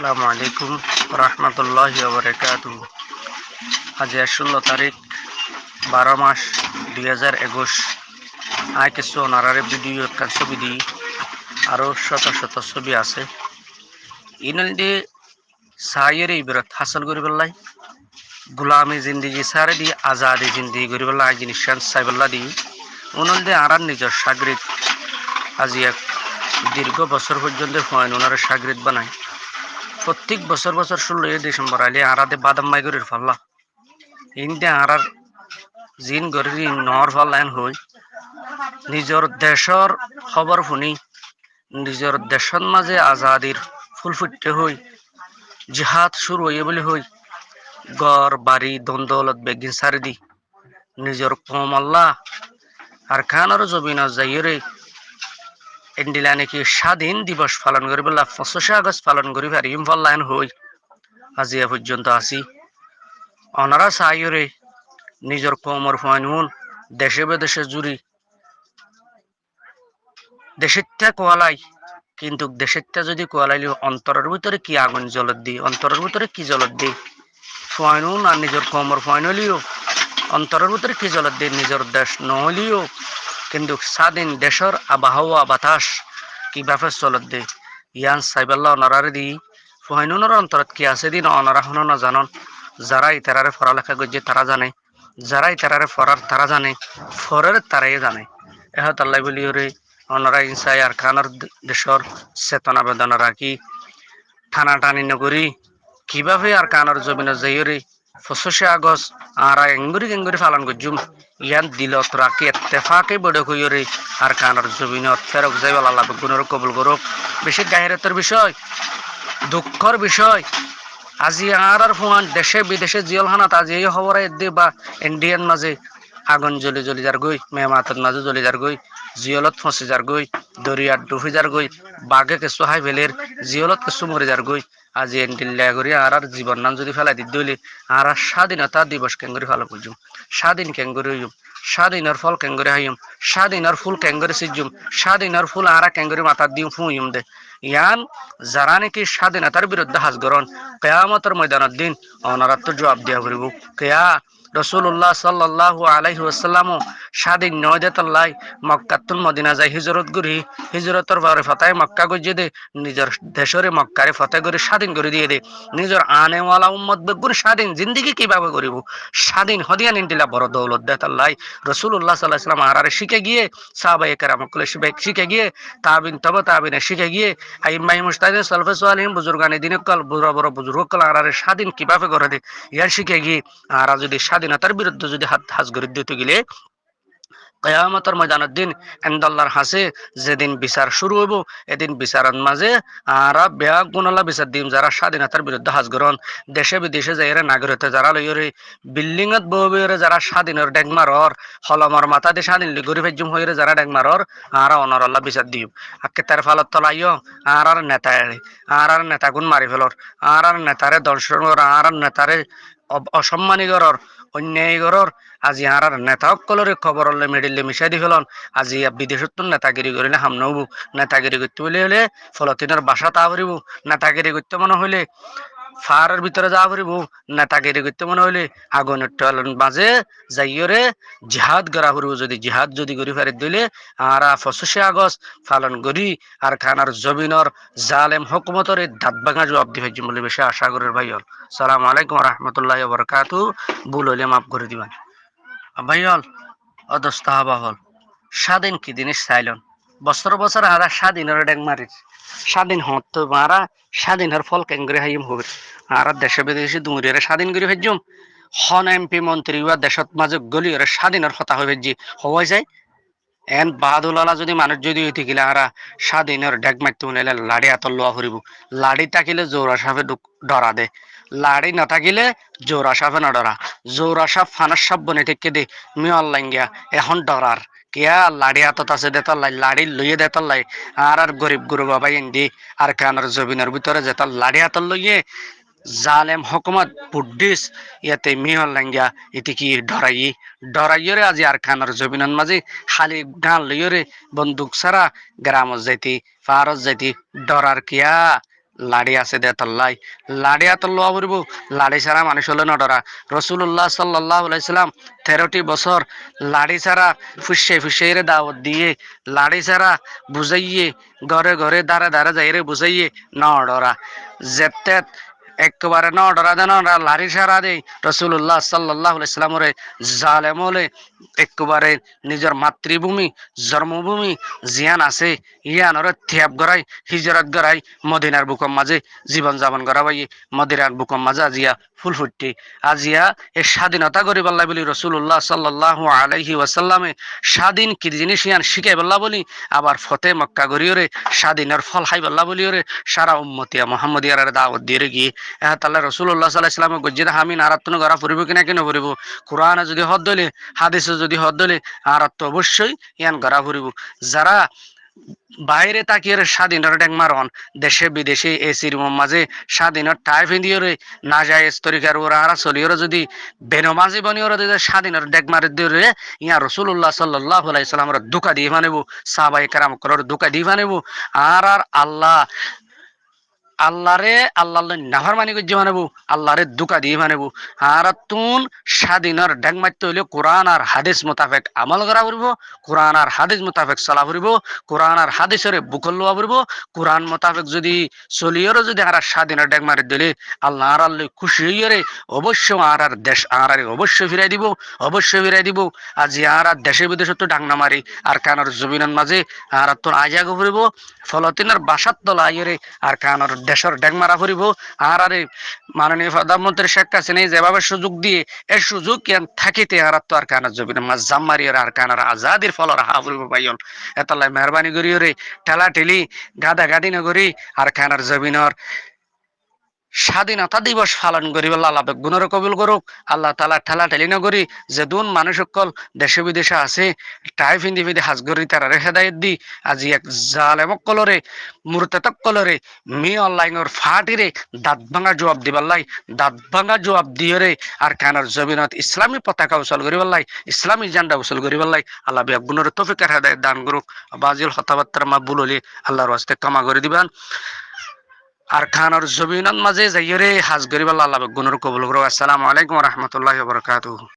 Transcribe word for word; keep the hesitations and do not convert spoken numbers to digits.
Assalamu alaikum warahmatullahi wabarakatuhu. Aijja cúllo tarík, baró mac, dui házar ekuic. Aññí kessú onoráre bidiyó ekkán sóbi di, aró cóto cóto sóbi asé. Iín óilde saáiyoré ibrot hásol goríbollá, gulami zindigi sári di azadi zindigi goríbollá aññí ziniccán saibólla di. Iín óilde añárár nizor cágrid. Aijja ek dirgó bosór foijjónto fuain unóre cágrid banai. Fottík bosór bosór cúlloye Disembor ailé añára de bádammái gorír fálla. Iín de añárár ziín gorír iín noór fálla en hoói. Nizor decór hóbor funí, nizor decót mazé azadir fúl fuittó hoói, jihád cúru óiye bóli hoói, gór, bari, don doulot beggín sári di, nizor koumollá Arkánor zobinot zaiyóre endilla niki cádin dibos falon goríbollá, foñsíce agos falon gorí fariyúm fálla en hoói aijja foijjónto así. Onorá saáiyoré nizor koumor fuain un decé bidecé zúri decóitta kuwalai, kintu decóitta zodi kuwalaileyó ontoror bútore ki agun zolodde, ontoror bútore ki zolodde? Fuain un ar nizor koumor fuain óileyó ontoror bútore ki zolodde, nizor dec noóileyó, kintu cádin decór abaháwa batác kibáfe solodde, yián saibólla onoráre di. Fuain unór ontorot ki asé de iín onorá honó nozanón. Zará itaráre foráleká goijjé tará zane, zará itaráre forár tará zane, forer taráye zane. Ehótallá bóliyoré onorá iín sai Arkánor de-, decór setona bedona rakí, thanatani nogorí, kibáfe Arkánor zobinot zaiyóre foñsíce agos añára engorí engorí falon goijjúm, yián dilot rakí ettefake boiçók óiyoré Arkánor zobinot ferot zaibólla Allah beggúnoré kobul gorouk. Bicí gairotor bicói, dukkór bicói. Aijja añárár fuain decé bidecé ziyól hánat aijja ei hóbor aiyér de ba Indiar mazé agun zoli zoli zargói, mematot mazé zoli zargói, ziyólot foñsi zargói, doriyat dhufi zargói, bagé kessú hái feler, ziyólot kessú mori zargói. Aijja endilla gorí añárár zibonnán zodi félai didde óile, añára cádinota dibos kengorí falon goijjúm, cádin kengorí óiyum, cádinor fól kengorí háiyum, cádinor fúl kengorí sijjum, cádinor fúl añára kengorí matát diyum, fúiyum de. Yián zará niki cádinotar biruddé ham gorón, kiyamotor moidanor din onoráttu juab diya foribóu. Kiyá Rosulullá sallallahu alaihi wasallamó cádin noóide tollá Mokkattún Modina zai hízorot gorí, hízorotor fore fotah Mokka goijjé de, nizor decóre Mokkaré fotah gorí cádin gorí diyé de, nizor anewala ummot beggún cádin zindigi kibáfe goríbou, cádin hoó de yián endilla boro doulot de tollá. Rosulullá sallallahu alaihi wasallam añáráre cíkai giyé, sahabaye keram ókkolé cíkai giyé, tabiin, toba tabiine cíkai giyé, aimmaye mujtahidin, solofe solihin, buzurgane din ókkol, boro boro buzurg ókkol añáráre cádin kibáfe goré de, yián cíkai giyé. Añára zodi cádinotar biruddé zodi ham gorí dito gilé, kiyamotor moidanor din endollar hañsé zedin bisar cúru óibou, edin bisarot mazé añára beggúnolla bisar diyum, zará cádinotar biruddé ham gorón, decé bidecé zaiyóre nagorite zará loiyóre, bildingot boói boóiyoré zará cádinor dhek marór, holomor matá de cádin loi gorí faijjúm hoiyóre zará dhek marór, añára onorolla bisar diyum. Akke tar falot tola aiyó, añárar neta, añárar netagún mari felor, añárar netaré dorcon goror, añárar netaré ob-, osommani goror, onnyai goror. Aijja añárar neta ókkolóre koborolloi meçilloi micá di felon. Aijja bidecóttun netagiri goríle ham noóibou. Netagiri goittó bóli hoilé folotinor bacá táa foribóu. Netagiri goittó mone hoilé faáror bútore zaa foribóu. Netagiri goittó mone hoilé agunor tholor mazé zaiyóre jihád gorá foribóu. Zodi jihád zodi gorí faridde óile añára foñsíce agos falon gorí Arkanor zobinor zalem hókumotoré dat báñga juab di faijjum buli beci acá gorir báiol. Assalamu alaikum warahmatulláhi wabarakatuhu. Bul óile maf gorí diban. Báiol, ó dost ahbab ókkol, cádin ki zinis sailon? Bosór bosór añára cádinor dhek marir. Cádin hoóñtte óibo, añára cádinor fol keéngorí háiyum hoóir. Añára dece bidece duñriyóre cádin gorí faijjum. Hon empi montiri uwá decót mazé góliyóre cádinor hotá hoói faijjí. Hoói zai Eén baádulola zodi manúic zodi ói tákile añára cádinor dhek maittóu mone óile laçí átot luwa foribóu. Laçí tákile zoura cáfe dhuk-, dhora de. Laçí notákile zoura cáfe nodhora. Zoura cáp fanár cáp boni táikke de, miyar lainga ehón dhorar. Kiyá laçí átot asé de tollá, laçí loiyé de tollá. Añárar gorib gurba báiyain de Arkanor zobinor bútore zetólla laçí átot loiyé, zalem hókumot, buddhis, yáte mihor lainga, ite ki dhoraiyé. Dhoraiyóre aijja Arkanor zobinor mazé háli gán loiyóre bonduk sára gramot zaite, faárot zaite dhorar kiyá? laçí asé dé tollái, laçí átot lowa foribó, laçí sára manúic óile no dhorá. Rosulullá sallalláhu aláihi wasallam teroti bosór laçí sára fuiccái fuiccaire dawot diyé, laçí sára buzáiye, góre góre dáre dáre zaiyóre buzáiye no dhorá. Zettet ekkebare no dhorá dé no dhorá, laçí sára dé Rosulullá sallalláhu aláihi wasallamoré zalem óile ekkebare nizor matribúmi, zormobúmi ziyán asé, yíanoré tiyab gorái, híjorot gorái, Modinar bukor mazé zibon zabon gorá baiyé, Modinar bukor mazé aziya fúl fuittí. Aziya e cádinotá goríbollá bóli Rosulullá sallalláhu aláihi wasallame cádin ki ziníc yían cíkaibollá bóli, abar foté Mokka goríyoré cádinor fól háibollá bóliyoré sára ummotiya Muhámmodiyaré dawot diyóre giyé. Ehtálla Rosulullá sallalláhu aláihi wasallame goijjé dé ham iín añárattún gorá foribó ki náki no foribó? Kurane zodi hoó dé óile, hádise zodi hoó dé óile, añárattú oboiccói yían gorá foribó. Zará baáire tákiyóre cádinor dhék maron, dece bidece esir ruumor mazé cádinor thái findíyoré, nazayes torikar uore añára soliyóre zodi benomazi boniyóre zodi cádinor dhék maredde óile, yían Rosulullá sallalláhu aláihi wasallamoré dúka di fanaibó, sahabaye keram ókkoloré dúka di fanaibó. Añárar Allah Allaré, Allar loi naformani goijjé fanaibó, Allaré dúka di fanaibó. Añárattún cádinor dhék maitté óile Kuran ar hádis mutafek amol gorá foribó, Kuran ar hádis mutafek sola foribó, Kuran ar hádisoré bukot lowa foribó. Kuran mutafek zodi soliyóre zodi añára cádinor dhék maredde óile, Allah añárar loi kúci óiyoré oboiccó añárar dec añáráre oboiccó firai dibó, oboiccó firai dibó. Aziya añára dece bidecottú dhak no mari, Arkanor zobinor mazé añárattún aizagói foribó, folotinor bacát tola aiyóre Arkanor decór dhék mara foribó. Añáráre manoniyo frodánmontiri Cék Hasinaye zebábe cúzuk diyé, é cúzuk yían tákite añáráttu Arkanor zobinor mazé zam mariyóre Arkanor azadir fólor há foribó báiol. Étolla meherbani goríyoré théla-théli, gáda-gádi no gorí Arkanor zobinor cádinotá dibos falon goríbollá Allah beggúnoré kobul gorouk. Allah taala théla-théli no gorí zedún manúic ókkol dece bidece asé, thái findi findi ham gorí tararé hédayot di, azi ek zalem ókkoloré, murted ókkoloré, Mí onlainor faáñtire dat báñga juab dibollá, dat báñga juab diyóre Arkanor zobinot Islami fotaka usól goríbollá, Islami zenda usól goríbollá Allah beggúnoré toufik ar hédayot dan gorouk. Bázi hotábattar mazé búl óile Allar waste kóma gorí diban. Arkanor zobinot mazé zaiyóre ham goríbollá Allah beggúnoré kobul gorouk. Assalamu alaikum wa rahmatullahi wa barakatuhu.